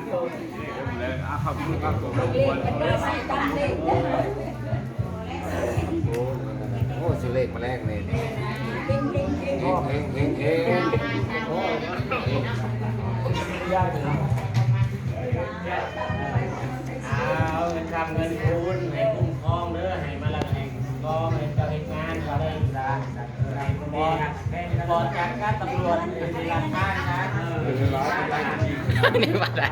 ໂອ້ ໂອ້ ຊື້ເລກມາແລງນີ້ ເຮງໆ ເຮງໆ ເຮງໆ ເອົາເງິນຄຳເງິນຄູນໃຫ້ຄຸ້ມຄອງເດີ ໃຫ້ມາລັກໃຫ້ກອງ ໃຫ້ເຈົ້າເຮັດງານ ເຈົ້າໄດ້ ໄດ້ບໍ່ ບໍ່ຈັດການຕຳຫຼວດ ເປັນຫຼັກຖານນະ ເອີ ນີ້ວ່າໄດ້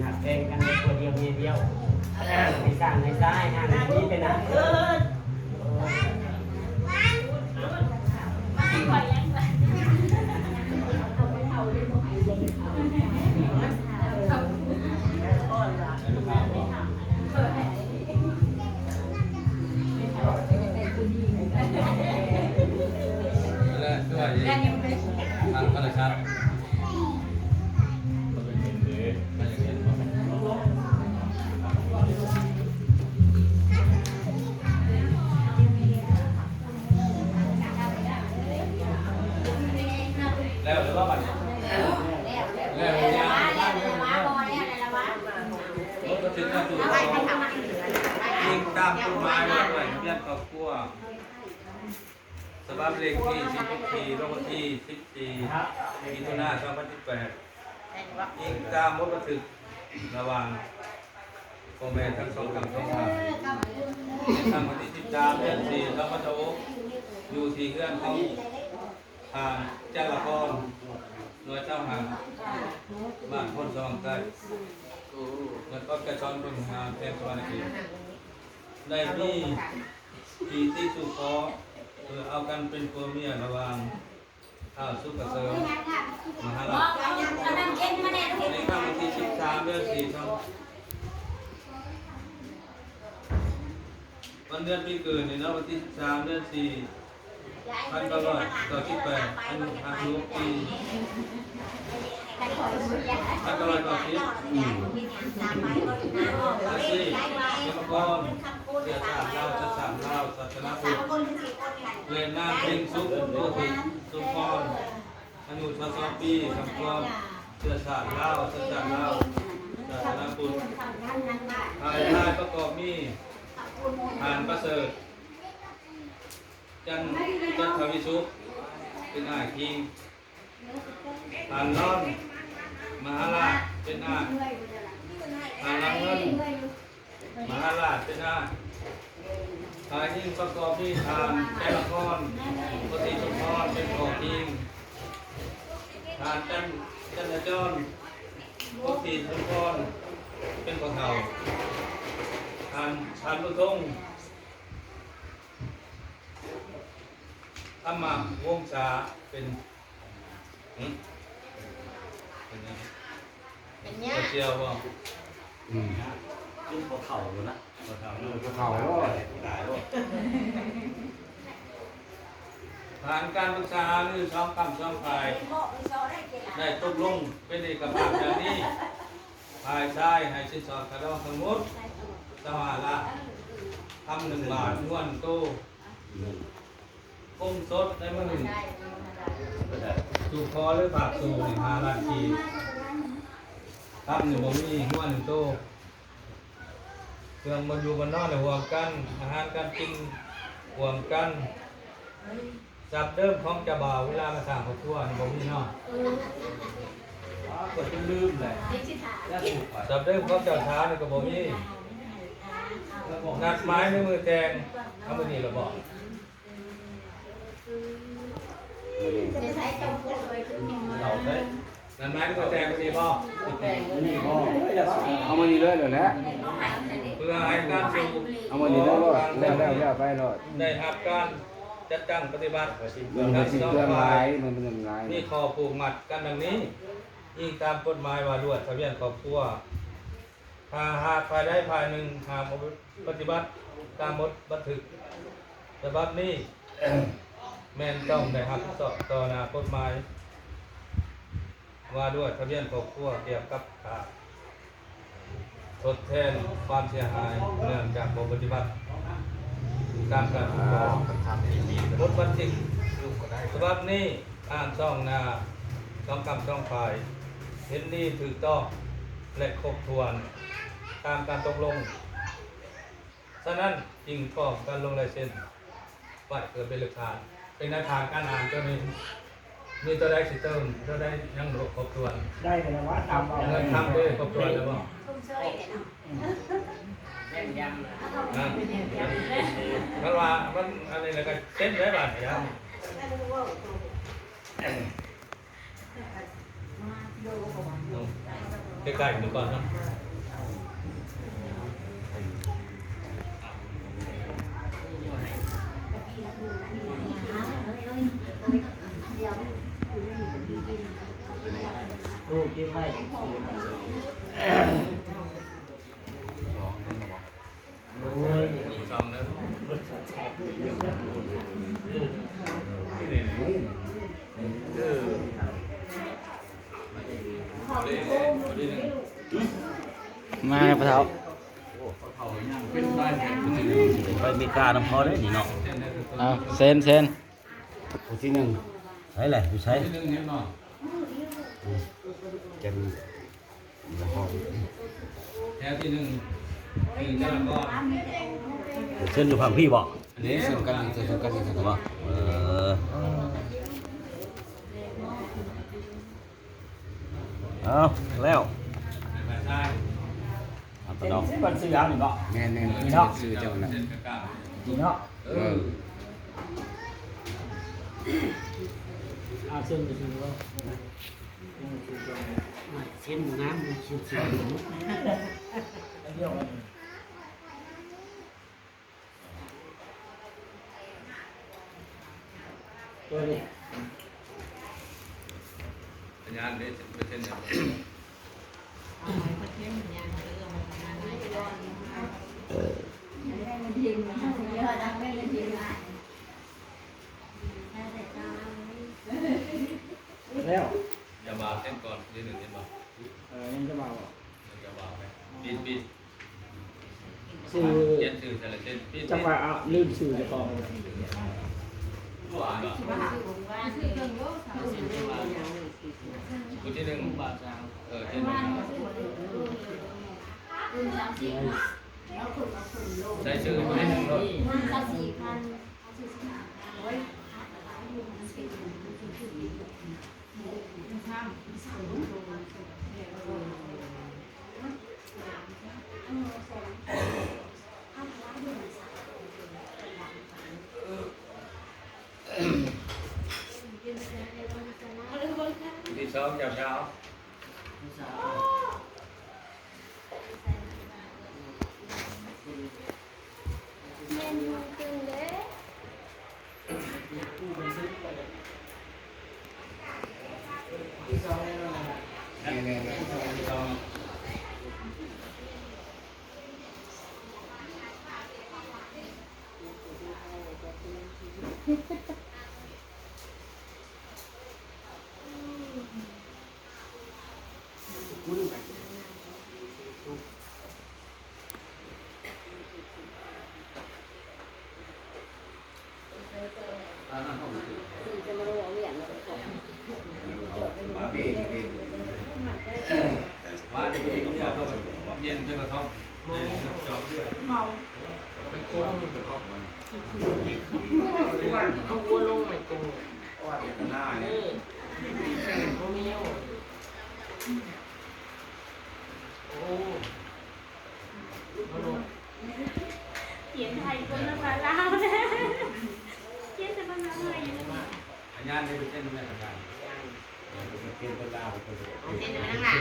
ຮັກແພງກັນໃນຄົວດຽວເມຍດຽວ ໃຫ້ສ້າງໃຫ້ຊາຍ ໃຫ້ມີເປັນອາ ແລະ ດ້ວຍທາງໂທລະທັດ ແລ້ວຫຼືວ່າບັດນີ້ ແລ້ວ ແລ້ວ ແລ້ວ ແລ້ວ ລົງບັນທຶກການຕູກຕ້ອງ ອີງຕາມກົດໝາຍວ່າດ້ວຍທະບຽນຄອບຄົວ ສະບັບເລກທີສິບຫົກ ທີ່ລົງວັນທີສິບສີ່ ມິຖຸນາ ສອງພັນສິບແປດ ອີງຕາມບົດບັນທຶກລະຫວ່າງພໍ່ແມ່ທັງສອງກຳສອງທ່ານ ທັງວັນທີສິບສາມ ເດືອນສີ່ ສອງພັນຊາວຫົກ ຢູ່ທີ່ເຮືອນຂອງທ່ານ ຈັນລະຄອນ ໜ່ວຍຊາວຫ້າ ບ້ານໂພນສະຫວ່າງໃຕ້ ນະຄອນໄກສອນ ແຂວງສະຫວັນນະເຂດ ໄດ້ມີ ທີ່ຕິດສູ່ຂໍ ເພື່ອເອົາກັນເປັນຜົວເມຍລະຫວ່າງທ້າວສຸກກະເສີມ ມະຫາລາດ ໃນຄ່ຳວັນທີສິບສາມ ເດືອນສີ່ ສອງ ວັນເດືອນປີເກີດນີ້ເນາະ ວັນທີສິບສາມ ເດືອນສີ່ ພັນເກົ້າຮ້ອຍເກົ້າສິບແປດ ອາຍຸຫ້າສິບຫົກປີ ພັນເກົ້າຮ້ອຍເກົ້າສິບ ອືມ ອາຊີບ ເກສມະກອນ ເຊື້ອຊາດລາວ ສັນຊາດລາວ ສາສະໜາພຸດ ແລະ ນາງເພັງສຸກ ໂພທິສົມພອນ ອາຍຸຊາວສອງປີ ສຳຄອນ ເຊື້ອຊາດລາວ ສັນຊາດລາວ ສາສະໜາພຸດ ຝ່າຍຊາຍປະກອບມີ ທ່ານປະເສີດ ຈັນ ຈັນທະວິສຸກ ເປັນອ້າຍຄີງ ທ່ານນອນ ມະຫາລາດ ເປັນອ້າຍ ທ່ານລຳເງິນ ມະຫາລາດ ເປັນອ້າຍ ຝ່າຍຍິງປະກອບມີທ່ານ ແກ້ວນະຄອນ ໂພທິສົມພອນ ເປັນພໍ່ຄີງ ທ່ານ ຈັນ ຈັນທະຈອນ ໂພທິສົມພອນ ເປັນພໍ່ເຖົ້າ ທ່ານ ທ່ານບຸນທົງ ທຳມະວົງສາ ເປັນ ຫຶ ເປັນຫຍັງ? ເປັນຫຍັງ? ເຈົ້າສ່ຽວບໍ່? ອືມ ກິນບໍ່ເຂົ້າຢູ່ນະ ບໍ່ເຂົ້າ ບໍ່ເຂົ້າໂລດ ຕາຍໂລດ. ຜ່ານການປຶກສາຫາລືສອງຂ້າງສອງຝ່າຍ ໄດ້ຕົກລົງເປັນເອກະພາບດັ່ງນີ້, ຝ່າຍຊາຍໃຫ້ສິນສອດຄ່າດອງທັງໝົດຊາວຫ້າລ້ານ, ຄຳໜຶ່ງບາດ, ງົວໜຶ່ງໂຕ, ກົງສົດໃນມືໜຶ່ງ, ສູ່ຂໍຫຼືຝາກສູ່ນີ້ຫ້າລ້ານກີບ, ຄຳນີ້ບໍ່ມີ, ງົວໜຶ່ງໂຕ, ເຄື່ອງບ່ອນຢູ່ບ່ອນນອນໃຫ້ຮ່ວມກັນ, ອາຫານການກິນຮ່ວມກັນ. ຊັບເດີມຂອງເຈົ້າບ່າວເວລາມາສ້າງຄອບຄົວນີ້ບໍ່ມີເນາະ. ເອີ ຂ້ອຍຈົນລືມແຫຼະ. ຊັບເດີມຂອງເຈົ້າສາວນີ້ກໍບໍ່ມີ. ນັດໝາຍໃນມື້ແຕ່ງ ເອົາມື້ນີ້ລະບໍ? ເອົາໄດ້. ນັ້ນໝາຍເຖິງວ່າແຕ່ງມື້ນີ້ບໍ? ແຕ່ງມື້ນີ້ບໍ? ເອົາມື້ນີ້ເລີຍແຫຼະ. ເພື່ອໃຫ້ການສູ່ ເອົາມື້ນີ້ເລີຍໂລດ. ແລ້ວ ແລ້ວ ແລ້ວໄປໂລດ. ໄດ້ຮັບການຈັດຕັ້ງປະຕິບັດ. ເອີ ມັນຊິເຄື່ອງຫຼາຍ ມັນເຄື່ອງຫຼາຍ. ມີຂໍ້ຜູກມັດກັນດັ່ງນີ້, ອີງຕາມກົດໝາຍວ່າດ້ວຍທະບຽນຄອບຄົວ. ຖ້າຫາກຝ່າຍໃດຝ່າຍໜຶ່ງຫາກບໍ່ປະຕິບັດຕາມບົດບັນທຶກສະບັບນີ້, ແມ່ນຕ້ອງໄດ້ຮັບຜິດຊອບຕໍ່ໜ້າກົດໝາຍວ່າດ້ວຍທະບຽນຄອບຄົວ ກ່ຽວກັບຄ່າທົດແທນຄວາມເສຍຫາຍເນື່ອງຈາກບໍ່ປະຕິບັດຕາມການຄຸ້ມຄອງ. ບົດບັນທຶກສະບັບນີ້ ອ່ານຊ່ອງໜ້າ ສອງກ້ຳສອງຝ່າຍ ເຫັນດີຖືກຕ້ອງ ແລະ ຄົບຖ້ວນຕາມການຕົກລົງ. ສະນັ້ນຈຶ່ງພ້ອມກັນລົງລາຍເຊັນໄວ້ເພື່ອເປັນຫຼັກຖານ. ເປັນແນວທາງການອ່ານຕົວນີ້ ມີຕົວໃດຊິເຕີມ ຕົວໃດຍັງບໍ່ຄົບຖ້ວນ? ໄດ້ແລ້ວວ່າ ຕາມເວົ້າ ເງິນຄຳເດ້ ຄົບຖ້ວນແລ້ວບໍ່? ຊົມເຊີຍເນາະ. ອືມ ແມ່ນຢາມນະ ນະ ແມ່ນຢາມ ມັນວ່າມັນອັນນີ້ແລ້ວກໍເຊັນໄດ້ບາດນີ້ນະ. ໃກ້ໆ ເດີກ່ອນເນາະ. ມາແລ້ວພໍ່ເຖົ້າ ໄປເມການຳພໍ່ເດ້ນີ້ເນາະ. ເອົາ ເຊັນ ເຊັນ ຜູ້ທີໜຶ່ງ ໃສແຫຼະ ຢູ່ໃສ? ແຖວທີໜຶ່ງ ເຊັນຢູ່ຝັ່ງພີ້ບໍ່? ອັນນີ້ເຊັນກັນ ເຊັນກັນ ເຊັນກັນບໍ່? ເອີ ເອົາແລ້ວ ເຊັນບັນຊີເຮົານີ້ບໍ່? ແມ່ນໆ ເຊັນບັນຊີເຈົ້ານັ້ນ ນີ້ເນາະ. ເອີ ເອົາເຊັນບັນຊີບໍ່? ເຊັນບໍ່ງາມ ເຊັນ ເຊັນ ຕົວນີ້ ພະຍານເດ້ ເຊັນ ເຊັນຫຍັງ? ແລ້ວ ຢ່າວ່າເຊັນກ່ອນ ເດີ ເຫັນບໍ່? ເອີ ຍັງຈະວ່າບໍ່? ຢ່າວ່າໄປ ປິດ ປິດ ຊື່ ປ່ຽນຊື່ແຕ່ລະເຊັນ ປິດ ຈັງຫວະ ອ້າວ ລືມຊື່ເຈົ້າຂອງ. ຜູ້ທີໜຶ່ງ ເອີ ເຊັນ ໃສ່ຊື່ຜູ້ທີໜຶ່ງໂລດ. ທີ່ສອງ ເຈົ້າສາວ. ແມ່ນຢູ່ເທິງເດ້. ຂຽນໄທ ຄົນພາສາລາວ ຂຽນແຕ່ພາສາໄທ. ພະຍານນີ້ເປັນເຊັ່ນໃດພະຍານ? ເປັນຄົນລາວ ເປັນຄົນລາວ ເປັນຄົນລາວ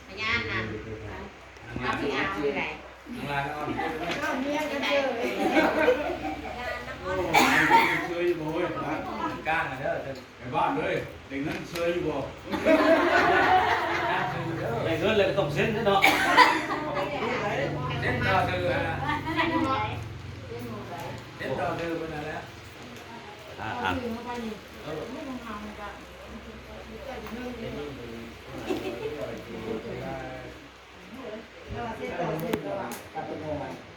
ພະຍານນະ ພະຍານນະ ເອົາຊິເອົາຢູ່ໃດ? ທາງລາວນະ ເອີ ເມຍກັນເດີ ເຊີຍຢູ່ບໍ່ເວີ້ຍ? ກາງນະເດີ ໄປບ້ານເລີຍ ໄດ້ເງິນເຊີຍຢູ່ບໍ່? ໄດ້ເງິນແລ້ວກໍຕ້ອງເຊັນເດ້ເນາະ ເຊັນຕໍ່ຊື່ຫັ້ນນະ ເຊັນຕໍ່ຊື່ເພິ່ນຫັ້ນແຫຼະ. ອ່າ ອ່າ ເອີ ເຊັນຕໍ່ຊື່ກັບເພິ່ນເລີຍ.